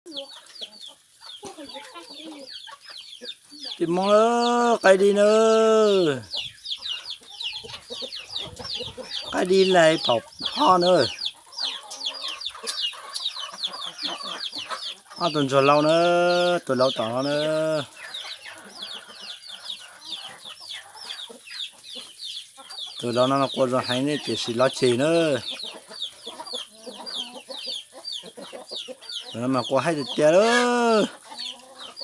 Tij Hmoob, qaib dib na, qaib dib laig phaum ob na. Ob tug ntsuag laus na, tus laus tom no na. Tus laus no mas qua zoo heev ne, tiam sis lov ceg na. Tus no mas qua haib tiag tiag lawm.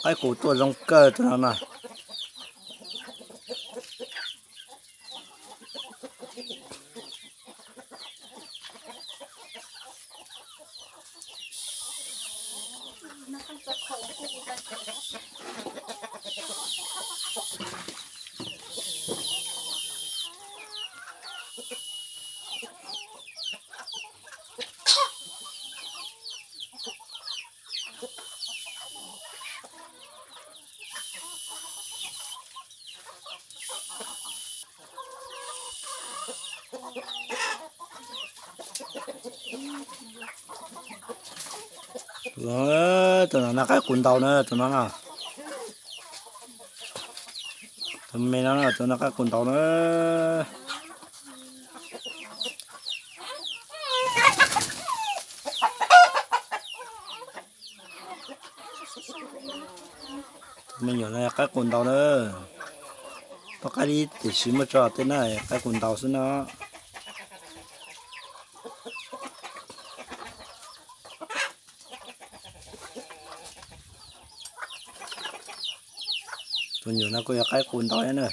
Qaib qus tuaj zoo kawg tus no na. Tus no na qaib qus ntaus na, tus no na. Tus me no, tus no qaib qus ntaus na. Tus me nyuam no qaib qus ntaus na. Poj qaib dib tiam sis muab tso tej na, qaib qus ntaus xwb no. Tus nyuam no kuj yog qaib qus ntaus na.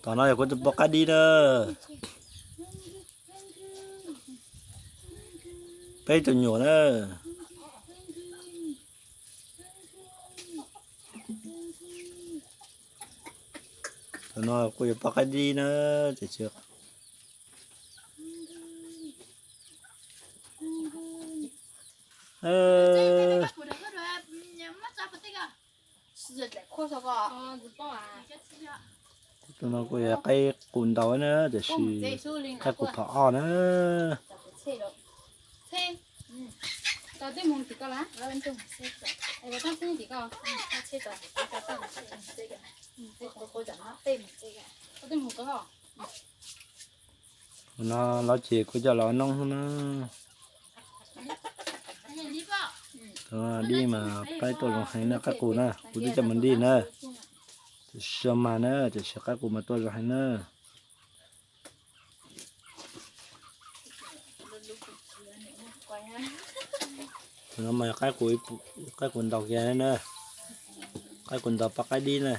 Tom no yog kuv tus poj qaib dib na. Peb tus nyuam na. Tus no kuj yog poj qaib dib na, tiam sis tus no kuj yog qaib qus ntaus na, tiam sis qaib qus phom ob na. Tus no lov ces kuv coj los ua noob xwb na. Tus no dib mas qaib tuaj zoo heev na, qaib qus na, kuv twb coj mus dib na. Tiam sis mas na, tiam sis qaib qus mas tuaj zoo heev na. Tus no mas qaib qus, qaib qus ntaus kiag na, qaib qus ntaus poj qaib dib na.